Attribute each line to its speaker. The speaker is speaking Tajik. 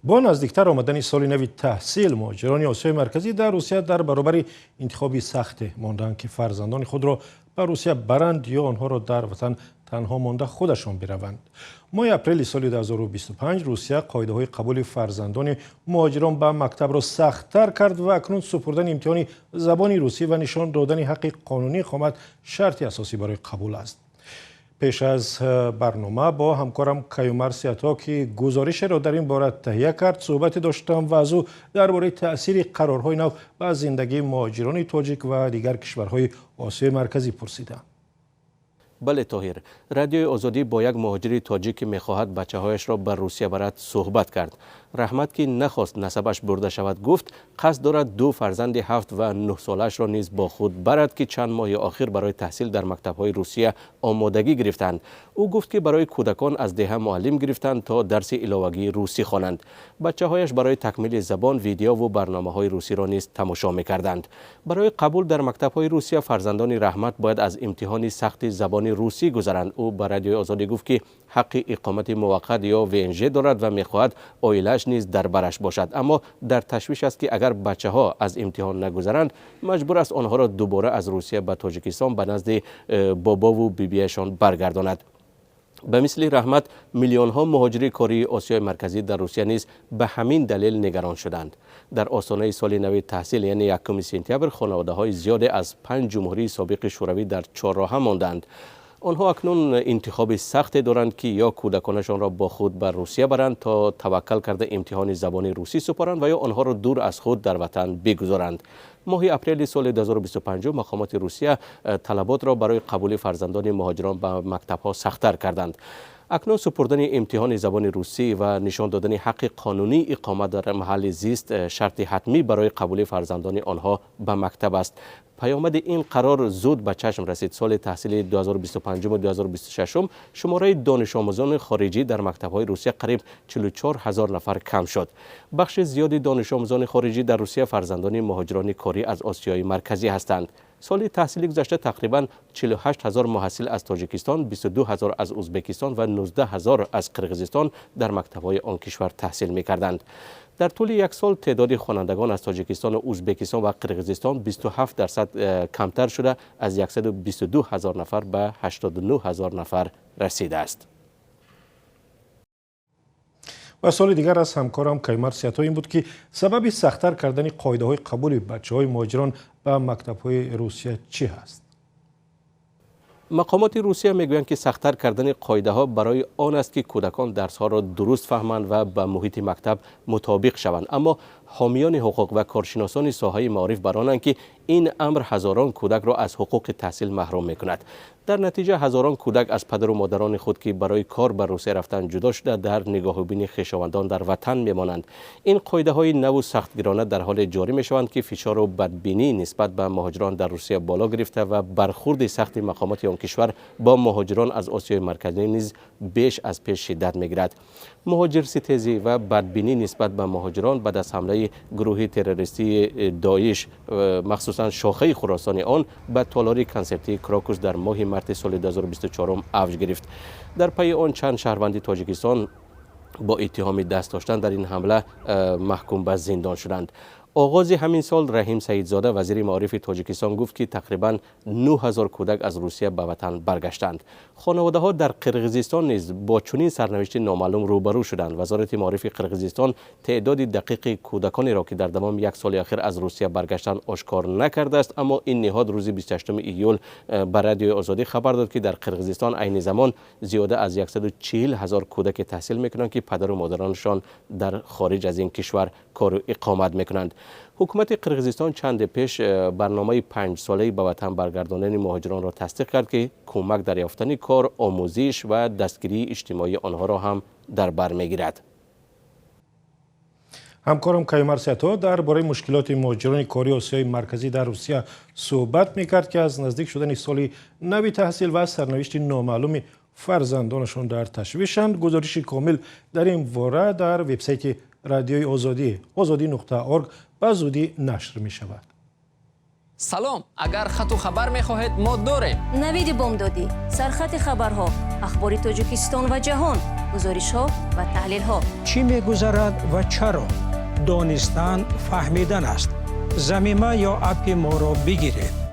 Speaker 1: Бо наздиктар омадани соли нави таҳсил, муҳоҷирони Осиёи Марказӣ дар Русия дар баробари интихоби сахте мондаанд, ки фарзандони худро ба Русия баранд ё онҳоро дар ватан танҳо монда худашон бираванд. Моҳи апрели соли 2025 Русия қоидаҳои қабули фарзандони муҳоҷирон ба мактабро сахттар кард ва акнун супурдани имтиҳони забони русӣ ва нишон додани ҳаққи қонунии иқомат шарти асосӣ барои қабул аст. Пеш аз барнома бо ҳамкорам Каюмарс Сиато, ки гузоришеро дар ин бора таҳия кард, суҳбате доштам ва аз ӯ дар бораи таъсири қарорҳои нав ба зиндагии муҳоҷирони тоҷик ва дигар кишварҳои Осиёи Марказӣ пурсидам.
Speaker 2: Бале, Тоҳир, Радиои Озодӣ бо як муҳоҷири тоҷик, ки мехоҳад бачаҳояшро ба Русия барад, суҳбат кард. Раҳмат, ки нахост насабаш бурда шавад, гуфт, қасд дорад ду фарзанди 7 ва 9 солаашро низ бо худ барад, ки чанд моҳи охир барои таҳсил дар мактабҳои Русия омодагӣ гирифтанд. Ӯ гуфт, ки барои кӯдакон аз деҳа муаллим гирифтанд, то дарси иловагии русӣ хонанд. Бачаҳояш барои такмили забон видеову барномаҳои русиро низ тамошо мекарданд. Барои қабул дар мактабҳои Русия фарзандони Раҳмат бояд аз имтиҳони сахти забони русӣ гузаранд. Ӯ ба Радиои Озодӣ гуфт, ки ҳаққи иқомати муваққат ё ВНЖ дорад ва мехоҳад оилааш низ дар бараш бошад, аммо дар ташвиш аст, ки агар бачаҳо аз имтиҳон нагузаранд, маҷбур аст онҳоро дубора аз Русия ба Тоҷикистон, ба назди бобову бибиашон баргардонад. Ба мисли Раҳмат миллионҳо муҳоҷири кории Осиёи Марказӣ дар Русия низ ба ҳамин далел нигарон шуданд. Дар остонаи соли нави таҳсил, яъне 1 сентябр, хонаводаҳои зиёде аз панҷ ҷумҳурии собиқи Шӯравӣ дар чорроҳа монданд. Онҳо акнун интихоби сахте доранд, ки ё кӯдаконашонро бо худ ба Русия баранд, то таваккал карда имтиҳони забони русӣ супоранд, ва ё онҳоро дур аз худ дар ватан бигузоранд. Моҳи апрели соли 2025 мақомоти Русия талаботро барои қабули фарзандони муҳоҷирон ба мактабҳо сахттар карданд. Акнун супурдани имтиҳони забони русӣ ва нишон додани ҳаққи қонунии иқомат дар маҳалли зист шарти ҳатмӣ барои қабули фарзандони онҳо ба мактаб аст. Паёмади ин қарор зуд ба чашм расид. Соли таҳсили 2025-2026 шумораи донишомӯзони хориҷӣ дар мактабҳои Русия қариб 44 ҳазор нафар кам шуд. Бахши зиёди донишомӯзони хориҷӣ дар Русия фарзандони муҳоҷирони корӣ аз Осиёи Марказӣ ҳастанд. Соли таҳсили гузашта тақрибан 48 ҳазор муҳассил аз Тоҷикистон, 22 ҳазор аз Узбекистон ва 19 ҳазор аз Қирғизистон дар мактабҳои он кишвар таҳсил мекарданд. Дар тӯли як сол теъдоди хонандагон аз Тоҷикистону Узбекистон ва Қирғизистон 27% камтар шуда, аз 122 ҳазор нафар ба 89 ҳазор нафар расидааст.
Speaker 1: Ва суоли дигар аз ҳамкорам Каюмарс Сиато ин буд, ки сабаби сахттар кардани қоидаҳои қабули бачаҳои муҳоҷирон ба мактабҳои Русия чӣ ҳаст?
Speaker 2: Мақомоти Русия мегӯянд, ки сахттар кардани қоидаҳо барои он аст, ки кӯдакон дарсҳоро дуруст фаҳманд ва ба муҳити мактаб мутобиқ шаванд. Аммо ҳомиёни ҳуқуқ ва коршиносони соҳаи маориф бар онанд, ки ин амр ҳазорон кӯдакро аз ҳуқуқи таҳсил маҳрум мекунад. Дар натиҷа ҳазорон кӯдак аз падару модарони худ, ки барои кор ба Русия рафтан, ҷудо шуда, дар нигоҳубини хешовандон дар ватан мемонанд. Ин қоидаҳои наву сахтгирона дар ҳоле ҷорӣ мешаванд, ки фишору бадбинӣ нисбат ба муҳоҷирон дар Русия боло гирифта ва бархурди сахти мақомоти он кишвар бо муҳоҷирон аз Осиёи Марказӣ низ беш аз пеш шиддат мегирад. Муҳоҷирситезӣ ва бадбинӣ нисбат ба муҳоҷирон баъд аз ҳамлаи гурӯҳи террористии Доиш, махсусан шохаи Хуросони он, ба толори консертии Крокус дар моҳи марти соли 2024 авҷ гирифт. Дар пайи он чанд шаҳрванди Тоҷикистон бо иттиҳоми даст доштан дар ин ҳамла маҳкум ба зиндон шуданд. Оғози ҳамин сол Раҳим Саидзода, вазири маорифи Тоҷикистон, гуфт, ки тақрибан 9 ҳазор кӯдак аз Русия ба ватан баргаштанд. Хонаводаҳо дар Қирғизистон низ бо чунин сарнавишти номаълум рӯбарӯ шуданд. Вазорати маорифи Қирғизистон теъдоди дақиқи кӯдаконеро, ки дар давоми як соли ахир аз Русия баргаштанд, ошкор накардааст. Аммо ин ниҳод рӯзи 28 июл ба Радиои Озодӣ хабар дод, ки дар Қирғизистон айни замон зиёда аз 140 ҳазор кӯдаке таҳсил мекунанд, ки падару модаронашон дар хориҷ аз ин кишвар кору иқомат мекунанд. Ҳукумати Қирғизистон чанде пеш барномаи 5-солаи ба ватан баргардонани муҳоҷиронро тасдиқ кард, ки кӯмак дар ёфтани кор, омӯзиш ва дастгирии иҷтимоии онҳоро ҳам дар бар мегирад.
Speaker 1: Ҳамкорам Каюмарс Сиато дар бораи мушкилоти муҳоҷирони кории Осиёи Марказӣ дар Русия суҳбат мекард, ки аз наздик шудани соли нави таҳсил ва сарнавишти номаълуми фарзандонашон дар ташвишанд. Гузориши комил дар ин бора дар вебсайти Радиои Озодӣ, озодӣ.орг, ба зудӣ нашр мешавад.
Speaker 3: Салом, агар хату хабар мехоҳед, мо дорем.
Speaker 4: Навиди бомдодӣ, сархати хабарҳо.
Speaker 3: Ахбори Тоҷикистон ва ҷаҳон, гузоришҳо ва таҳлилҳо.
Speaker 4: Чӣ мегузарад ва чаро? Донистан фаҳмидан аст. Замима ё аппи моро бигиред.